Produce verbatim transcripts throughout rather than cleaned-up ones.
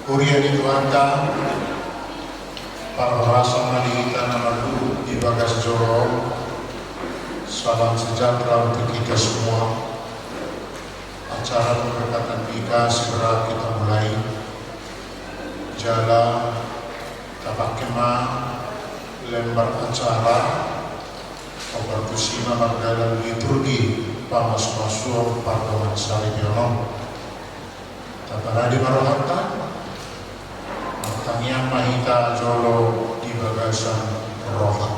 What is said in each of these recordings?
Huria ni Tuhanta, parhorasan ma di hita na marluhut di bagas joro on. Salam sejahtera untuk kita semua. Acara pemberkatan nikah segera kita mulai. Jala tapangke ma lembar acara, hombar tusi ma mardalan liturgi pamasumasuon pardongansaripeon on. Taparade ma rohanta, martangiang ma hita jolo di bagasan roha.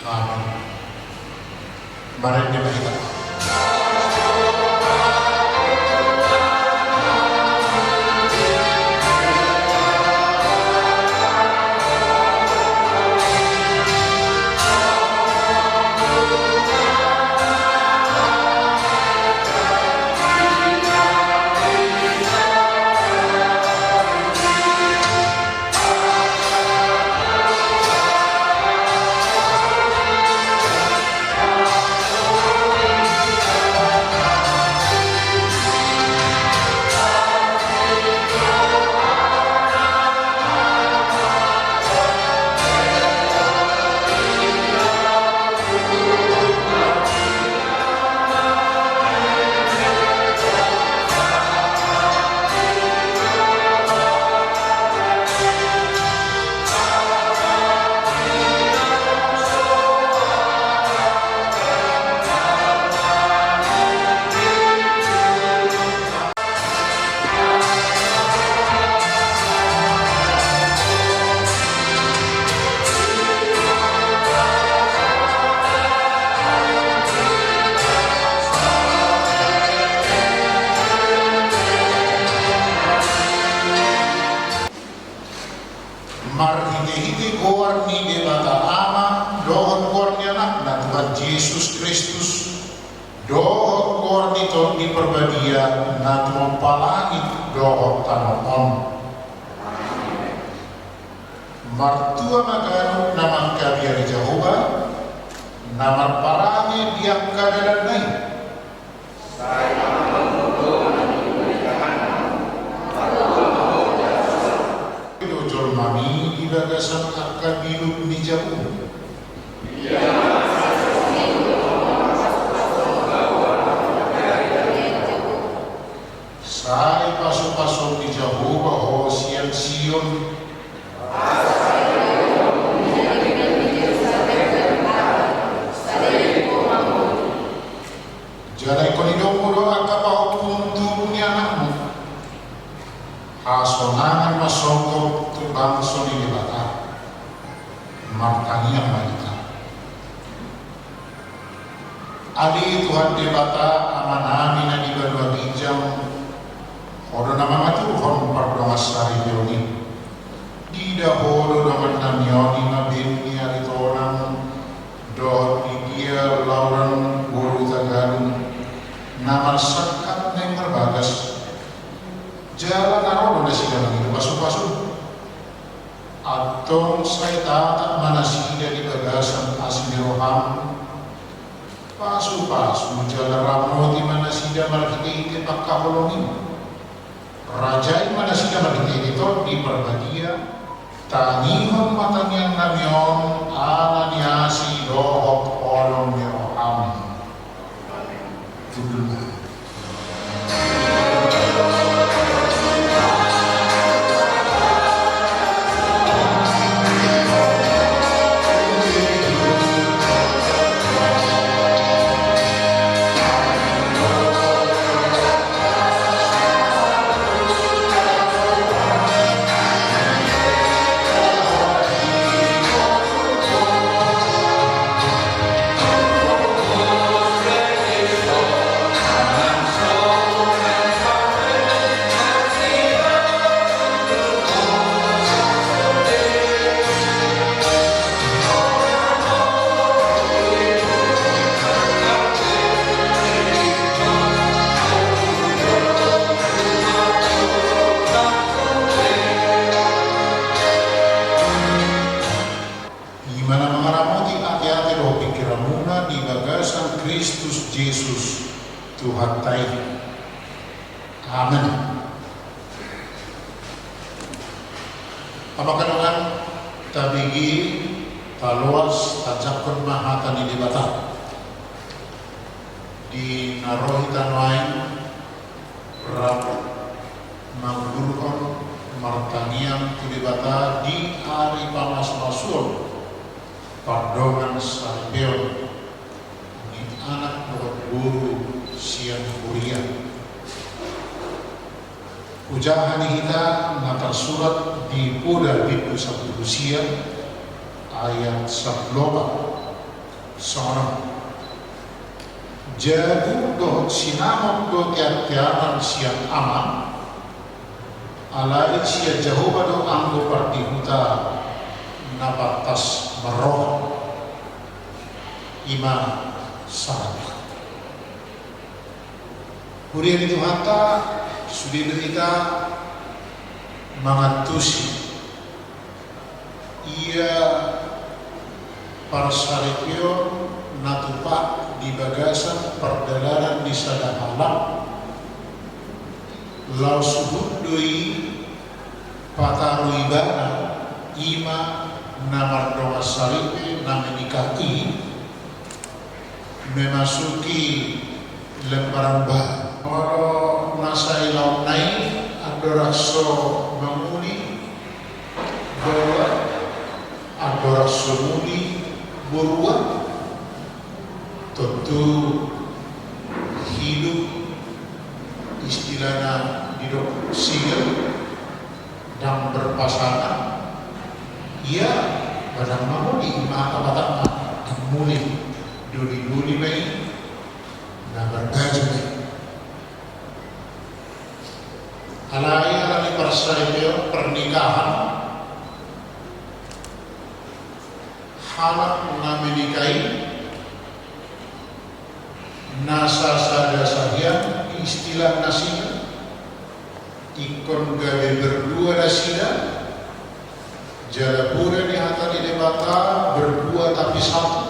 Amen. Marende ma hita. Marhitehite goar ni Debata Ama dohot goar ni Anakna Tuhan Jesus Kristus, dohot goar ni Tondi Parbadia na tumompa langit dohot tano on. Martua ma ganup na mangkabiari Jahowa, na marparange di angka dalanna i. Jolmami di bagasan angka bilut ni jabu. Sai pasupasu ni Jahowa ho sian Sion. Jala ingkon idaonmu do angka pahompum tubu ni anakmu. Hasonangan ma songgop tu bangso ni Debata. Martangiang ma hita. Ale Tuhan Debata, Amanami na di banua ginjang, Ho do na mangaturhon pardongansaripeon i. Diida Ho do dongannami on i, na baen ni Aritonang dohot Lydia Lauran boru Tagalung, na marsangkap naeng marbagas. Jala na ro do nasida mangido pasupasu. Antong sai tatap ma nasida di bagasan asi ni roham. Pasupasu jala ramoti ma nasida marhitehite pangkaholongim. Rajai ma nasida marhitehite Tondi Parbadia. Tangihon ma tangiangnami on ala ni asi dohot holong ni roham. Amen. Kristus Jesus Tuhanta i. Amen. Amang, dongan, tabege, taloas, tajangkon ma hata ni Debata. Di na ro hita nuaeng rap mangudurhon martangiang tu Debata di ari pamasumasuon pardongansaripeon ni anak dohot boru sian huria. Hujaha ni hita na tarsurat di Poda bindu sampulu sia ayat sampulu opat. Songon on. Jabu dohot sinamot do teanteanan sian Ama, alai sian Jahowa do anggo pardihuta na pantas marroha. I ma sahatna. Huria ni Tuhanta, sude do hita mangantusi ia parsaripeon na tupa di bagasan pardalanan ni sada halak, laos huhut do i pataru ibana, i ma na mardongansaripe na menikah i, memasuki lembaran baru. Molo na sailaonna i, andorang so mangoli baoa, andorang so muli borua, tontu hidup istilahna didok single, ndang berpasangan, ia ba ndang mangoli, i ma hata Batak ma, ndang muli, doli-doli ma i, na marbaju ma i. Alai ala ni parsaripeon pernikahan, halak na menikah i, na sasada sahian, istilah na single, ingkon gabe berdua nasida, jala poda ni hata ni Debata, berdua tapi satu.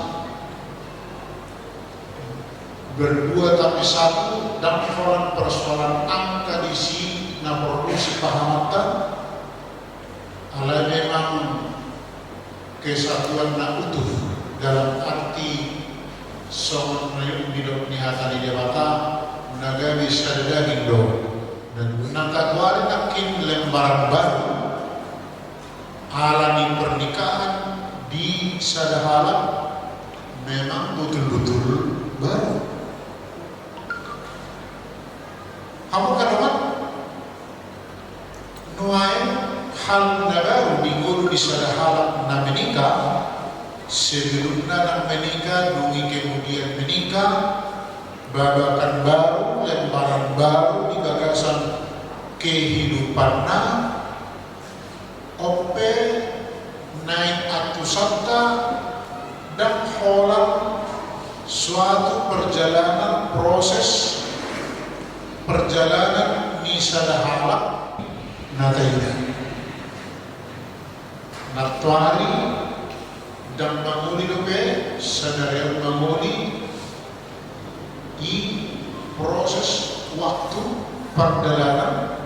Berdua tapi satu, ndang holan persoalan angka disi na porlu sipahamanta, alai memang kesatuan na utuh dalam arti songon na didok ni hata ni Debata, na gabe sada daging do. Dan na kecuali nangkin lembaran baru, ala ni pernikahan di sada halak memang betul-betul baru. Hamu angka dongan, nuaeng hal na baru di ngolu ni sada halak na menikah, sebelumna ndang menikah, dung i kemudian menikah, babakan baru, lembaran baru di bagasan kehidupanna, on pe naeng antusanta ndang holan suatu perjalanan, proses perjalanan ni sada halak na taida. Nantoari ndang mangoli dope, sadari on mangoli, i proses waktu pardalanan.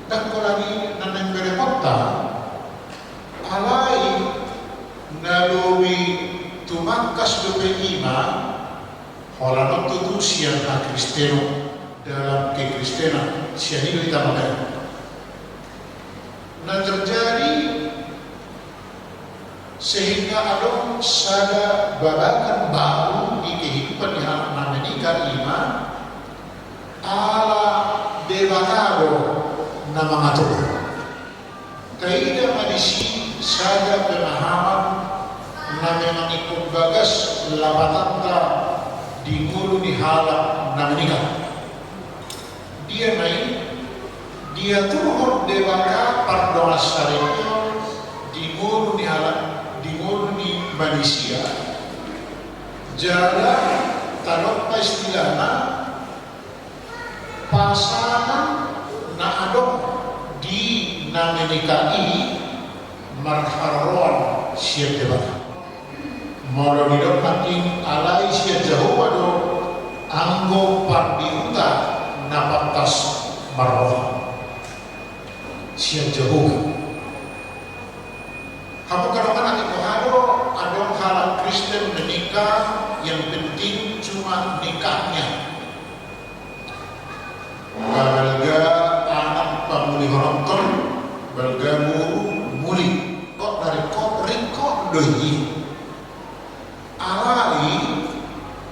Ndang holan i na naeng berengonta, alai na lobi tumangkas dope i ma, holan on tutu sian hakristenon, dalam kekristenan, sian i do hita mamereng. Na terjadi sehingga adong sada babakan baru di kehidupan ni halak na menikah, i ma ala Debata do na mangatur. Taida ma disi sada pemahaman na memang ingkon bagas lapatanta di ngolu ni halak na menikah. Dia ma i, diaturhon Debata pardongansaripeon di ngolu ni halak, di ngolu ni manisia. Jala tadok ma istilahna, pasangan na adong di na menikah i marharoroan sian Debata. Molo didok nangkin alai sian Jahowa do anggo pardihuta na pantas marroha. Sian Jahowa. Hamu angka dongan, atik boha do adong halak Kristen menikah, yang penting cuma nikahnya. Balga anak pangulihononton, balga boru muli. Kok na ringkot, ringkot do i. Alai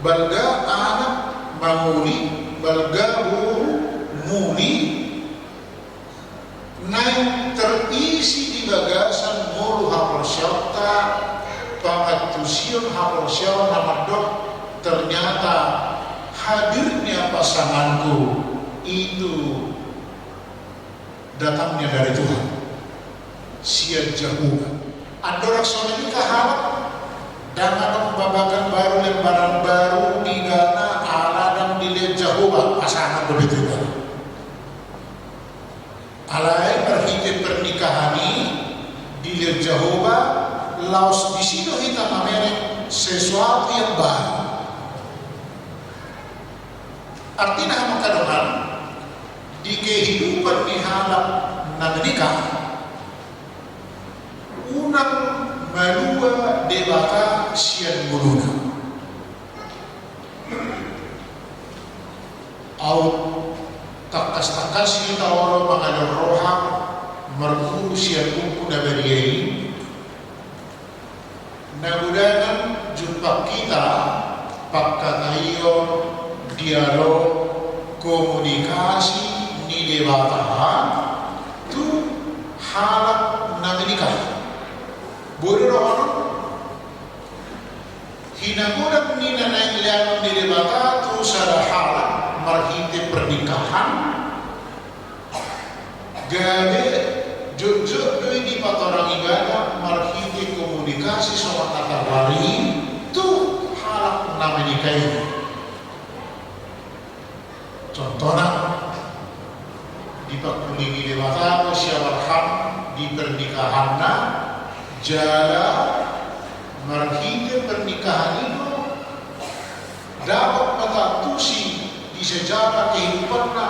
balga anak manguli, balga boru muli, naeng terisi di bagasan ngolu haporseaonta, pangantusion haporseaon na mandok, ternyata hadirnya pasanganku itu datangnya dari Tuhan, sian Jahowa. Andorang so menikah halak, ndang adong babagan baru, lembaran baru di ibana ala ndang dilehon Jahowa pasangan dope tu ibana. Alai marhite pernikahan i dilehon Jahowa, laos disi do hita mamereng sesuatu yang baru. Artina, hamu angka dongan, di kehidupan ni halak na menikah, unang malua Debata sian ngoluna. Aut tangkas-tangkas hita olo mangalehon roha marguru sian buku na badia i, na godang jumpa hita pangkataion, dialog, komunikasi ni Debata tu halak na menikah. Boi do dohonon, hinagodang ni na naeng lehonon ni Debata tu sada halak marhite pernikahan, gabe jotjot do i dipatorang ibana marhite komunikasi songon na tarlumobi tu halak na menikah i. Contohna, dipangkulingi Debata do si Abraham di pernikahanna, jala marhite pernikahan i do dapot mangantusi di sejarah kehidupanna,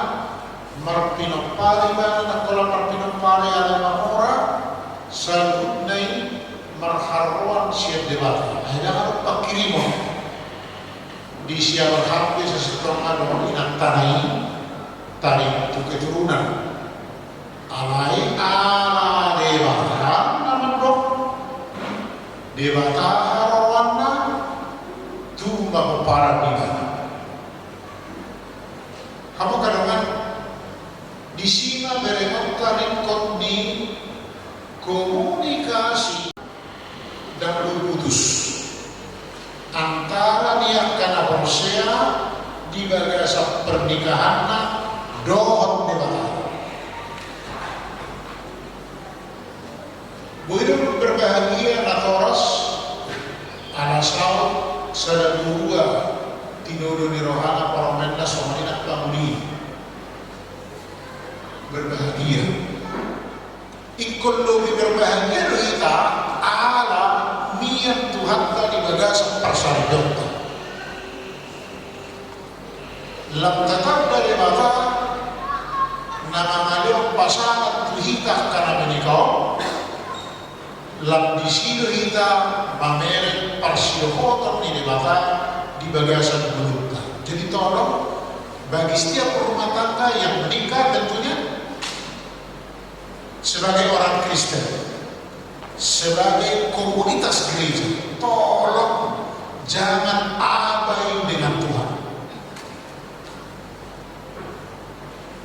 marpinompar ibana, nangkola marpinompar i ala mamora, saluhutna i marharoroan sian Debata. Ai ndang adong pangkirimon. Di si Abraham pe sasintongna dohot inantana i taringot tu keturunan. Alai ala Debata na mandok, Debata haroroanna, tung ma pomparan ibana. Hamu angka dongan, disi ma berengonta ringkot ni komunikasi ndang putus antara ni angka na porsea di bagasan pernikahanna dohot Debata. Boi do berbahagia natoras ala saut sada boru tinodo ni rohana parumaenna songon i nang pangoli. Berbahagia. Ingkon lobi berbahagia do hita ala mian Tuhanta di bagasan parsaripeonta. Lam tatanda Debata na mangalehon pasangan tu hita angka na menikah on, lam disi do hita mamereng parsiohoton ni Debata di bagasan ngolunta. Jadi tolong, bagi setiap rumah tangga yang menikah tentunya, sebagai orang Kristen, sebagai komunitas gereja, tolong jangan abai dengan Tuhan.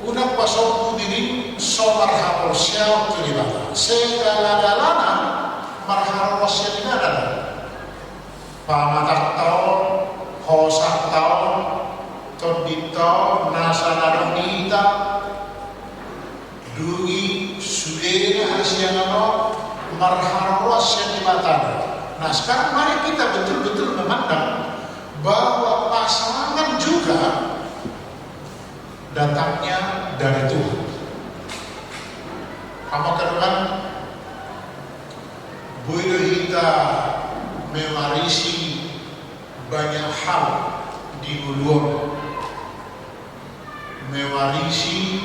Unang pasombu dirim so marhaporseaon tu Debata. Segala-galana marharoroan sian Ibana do. Pamatangta on, hosanta on, tondinta on, nasa na adong di hita, dung i sudena hasiangan on marharoroan sian Debata do. Nah, sekarang mari kita betul-betul memandang bahwa pasangan juga datangnya dari Tuhan. Hamu angka dongan, boi do hita Mewarisi banyak hal di ngolu on. Mewarisi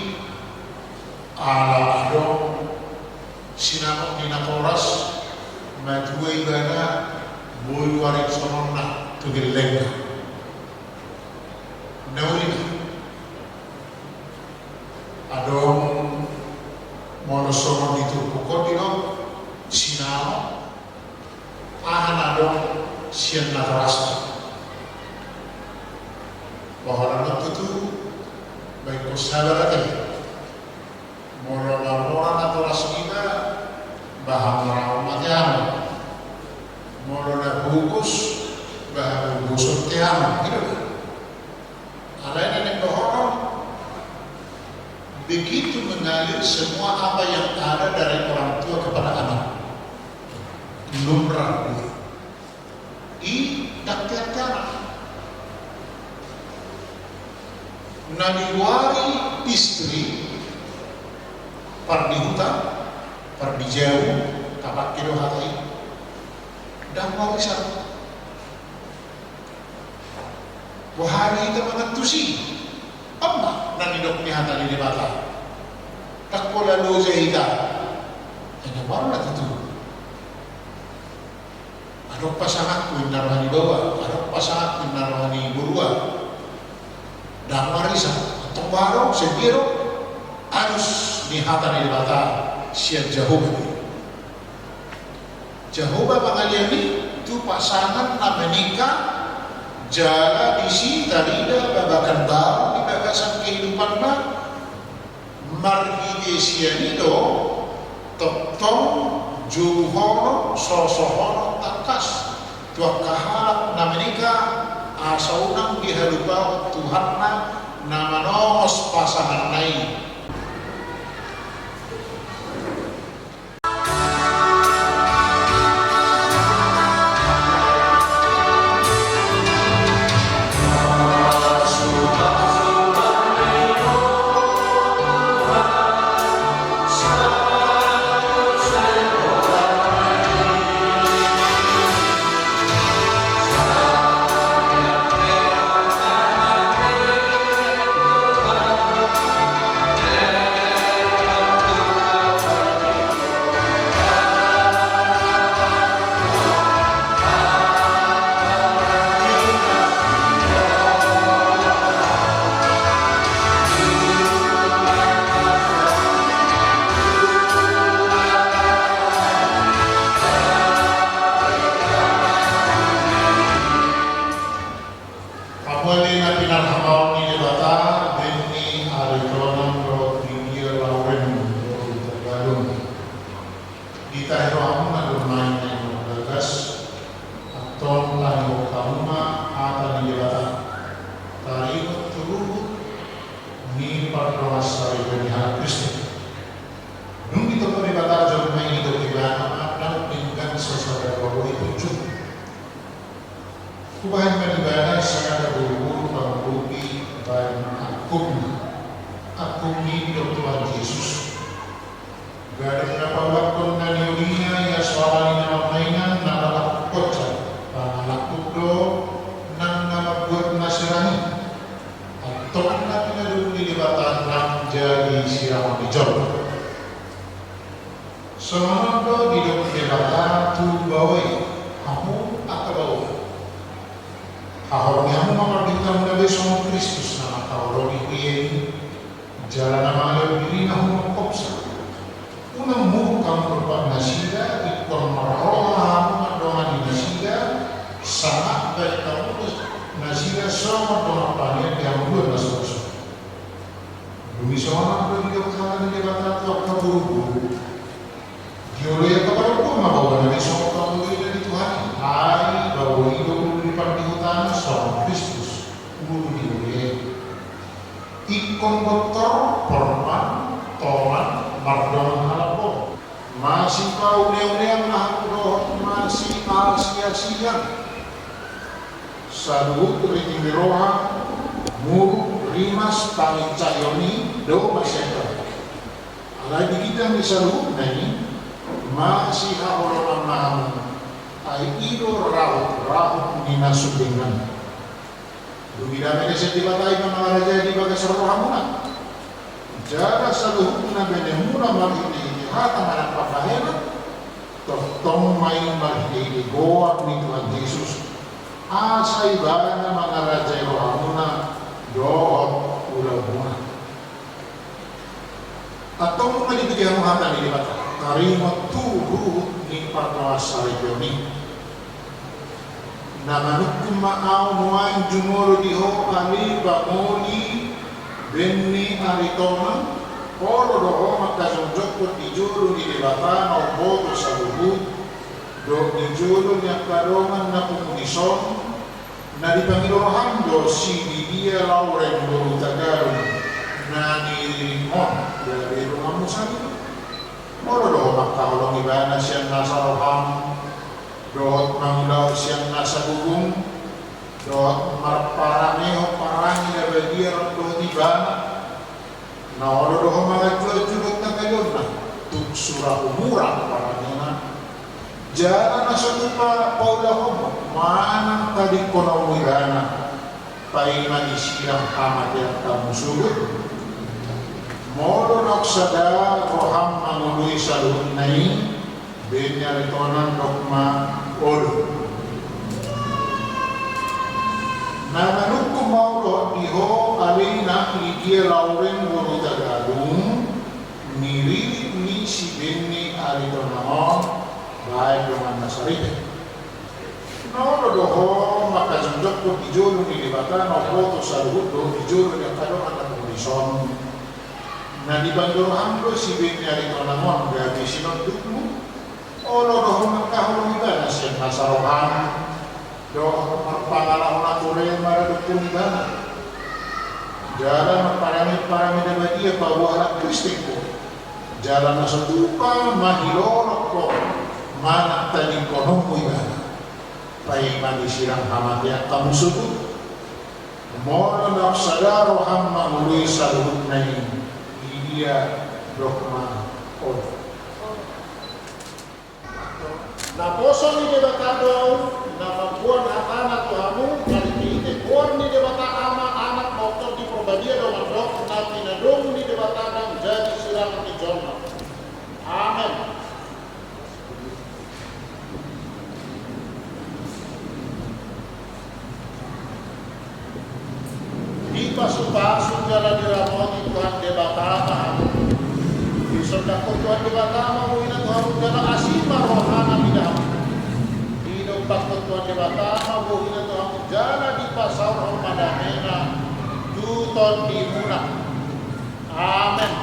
ala adong sinamot ni natoras, matua ibana, boi warisononna tu gellengna. Na uli ma. Adong molo songon di turpuk on didok sinamot, aha na adong sian natorasna. Bahwa na tutu baen ho sabar ate. Molo marmora natoras niba, bahen mora on ma teanon. Molo na pogos, bahen pogoson teanon. I do. Alai na naeng dohonon, begitu mengalir semua apa yang ada dari orang tua kepada anak. Lumrah do i. I, ndang teanon. Na digoari istri, pardihuta, pardijau, tapake do hata i. Ndang maulisan. Boha do hita mangantusi? On ma na nidok ni hata ni Debata. Ndang pola loja hita. Ai na baru na tutu. Adong pasanganku inna roha ni baoa, adong pasanganku inna roha ni borua. Ndang marisa, antong baru, sendiri. Alus ni hata ni Debata sian Jahowa. Jahowa mangaliangi tu pasangan na menikah, jala disi tarida babakan baru di bagasan kehidupanna, marhite sian i do tongtong jouhonon, sosohonon tangkas tu angka halak na menikah, asa unang dihalupahon Tuhanna na manongos pasanganna i. Hamu ale na pinarhahaon ni Debata, baen ni ari tonang dohot di dia lauren dohot di tagalon. Ditahi rohamuna do nuaeng na bagas, antong tangihon hamu ma hata ni Debata. Taringot tu ruhut ni pardongansaripeon ni halak Kristen. Dung ditompa Debata jolma i, didok Ibana ma, ndang denggan so sada baboi punjung. Hubahen ma di Ibana sada boruboru pangurupi baen angkupna. Angkup i didok Tuhan Jesus. Gabe na paulakkon na niulina ia so ala ni na marmaingan, na paulakkon sa pangalangkup do nang na mambuat na serang i. Antong na pinadomu ni Debata nang jadi sirangon ni jolma. Songon on do didok Debata tu baoa i, hamu angka baoa. Haholongi hamu ma pardihutamuna be songon Kristus na mangkaholongi huria i, jala na mangalehon dirina humongkopsa. Unang muruk hamu dompak nasida, ingkon marroha hamu mardongan ni nasida, sangap baen hamu nasida songon dongan panean di hangoluan na so ra so. Dung i songon on do didok hata ni Debata tu angka boruboru. Dioloi angka parompuan ma baoana be songon pangoloina di Tuhan i. Ai baoa i do ulu ni pardihutana songon Kristus ulu ni huria i. Ingkon gontor, porman, tongan, mardongan halak boru. Masipauneunean ma hamu dohot masiasiasian. Saluhut riting ni roha, muruk, rimas, panginsaion i do masian hamu. Alai di ginjang ni saluhutna i, masihaholongan ma hamu. Ai i do rahut-rahut ni na sundingan. Dung i dame na sian Debata i ma mangarajai di bagasan rohamuna. Jala saluhutna benemuna marhite-hite hata manang pambahenan, tongtong ma i marhite-hite goar ni Tuhan Jesus, asa ibana mangarajai rohamuna dohot ulaonmuna. Antong nunga dibege hamu hata ni Debata, taringot tu ruhut ni pardomuan saripeon i. Na manungkun ma ahu nuaeng jumolo di ho ale pangoli bere ni Aritonang, olo do ho mangkajongjongkon di jolo ni Debata na umboto saluhut, dohot di jolo ni angka dongan na pungu dison, na dipangido roham do si Lidia Lauren boru Tagalung na niriritmon gabe donganmu sandiri. Molo do ho mangkaholongi ibana sian nasa roham, dohot mangulahon sian nasa gogom, dohot marparamehon parange na badia rap dohot ibana. Na olo do ho manganju-anju dohot hangalionna, tung sura umura parangena. Jala na so tupa paulahonmu manang tadingkononmu ibana, paima disidang hamatean hamu sogot. Molo naung sada roham mangoloi saluhutna i, bere ni Aritonang dok ma olo. Na manungkun ma ahu dohot di ho ale inang Lidia Lauren boru Tagalung, niririt ni si bere ni Aritonang on, baen donganna saripe. Na olo do ho mangkajongjongkon di jolo ni Debata na umboto saluhut dohot di jolo ni angka dongan na pungu dison. Na dipangido roham do si bere ni Aritonang on gabe sinondukmu. Olo do ho mangkaholongi ibana sian nasa roham, dohot marpangalaho na tore maradophon ibana. Jala marparange parange na badia paboa halak Kristen ho. Jala na so tupa mangilolong ho manang tadingkononmu ibana, paima disidang hamatean hamu sogot. Molo naung sada roham mangoloi saluhutna i, Lidia, dok ma olo. Naposo ni Debata do ahu, na mamboan hatana tu hamu, marhite-hite goar ni Debata Ama, Anak, dohot Tondi Porbadia, do mandok na pinadongan ni Debata na manjadi sirangan ni jolma. Amen. Dipasupasu jala diramoti Tuhan Debata ma hamu. Disondangkon Tuhan Debata ma bohina tu hamu jala asi ma rohana mida hamu. Didompakkon Tuhan Debata ma bohina tu hamu jala dipasaorhon ma damena tu tondimuna. Amen.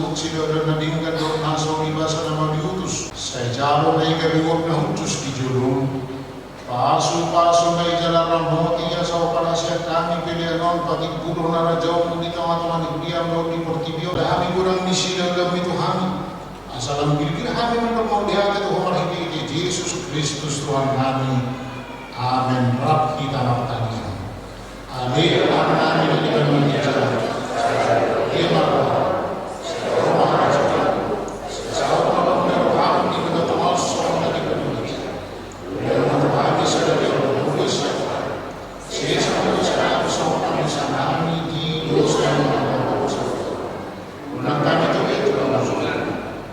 Sidohot na denggan dohot na songon i basa na mauliutus, sai jalo ma i gabe uap na hushus di jolom. Pasupasu ma i jala ramoti asa hupalashon hami pelean on, patimbul hami harajaonmu di tongatonga ni huriaM dohot di portibi on. Lam hami godang ni silehonlehonmi tu hami, asa lam girgir hami mandok mauliate tu Ho marhitehite Jesus Kristus Tuhannami. Amen. Rap hita martangiang. Ale Amanami na di banua ginjang, sai hurang ma rohaM, sai ro ma harajaonMu, sai saut ma lomo ni rohaM di banua tonga on songon na di banua ginjang. Uloan ma tu hami sadari on hangoluan siapari. Sesa ma dosanami songon panesanami di dosa ni na mandosa. Unang hami togihon tu pangunjunan,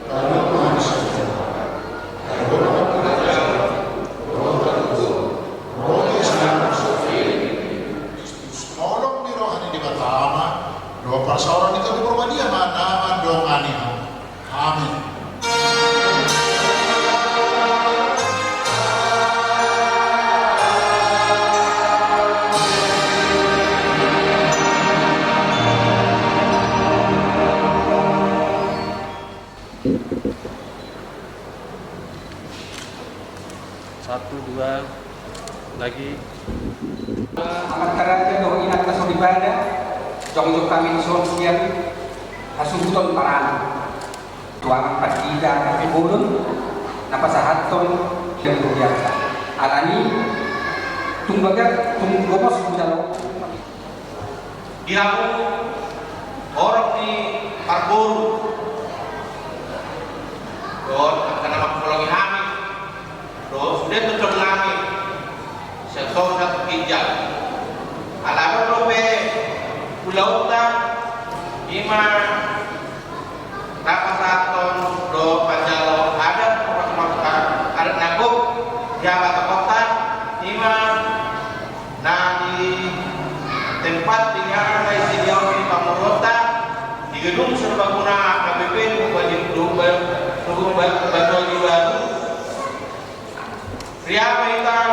tapi ulos ma hami sian jolma. Ai Ho do nampuna karajaan, dohot hagogoon, dohot hasesaan. Kristus, holong ni roha ni Debata Ama, dohot parsaoran ni Tondi Porbadia ma na mandongani hamu. Amen. Satu, dua, lagi. Amanta raja dohot inanta soripada, jongjong hami dison sian hasuhuton paranak. Tu amang pandita na di bolon, na pasahathon di hurianta. Alani, tung bagas, tung gomos hujalo. Di hamu horong ni parboru dohot angka na manghaholongi hami dohot sude tongtong nami sian toru sahat tu ginjang. Ala adong dope ulaonta, i ma na pasahathon dohot manjalo adat, adat na gok di hatoranghonta, i ma na di tempat di na disediaon di pamoruonta di gedung serbaguna H K B P Tugu Aji, Tugu Ba-, Batu Aji Baru. Riama hita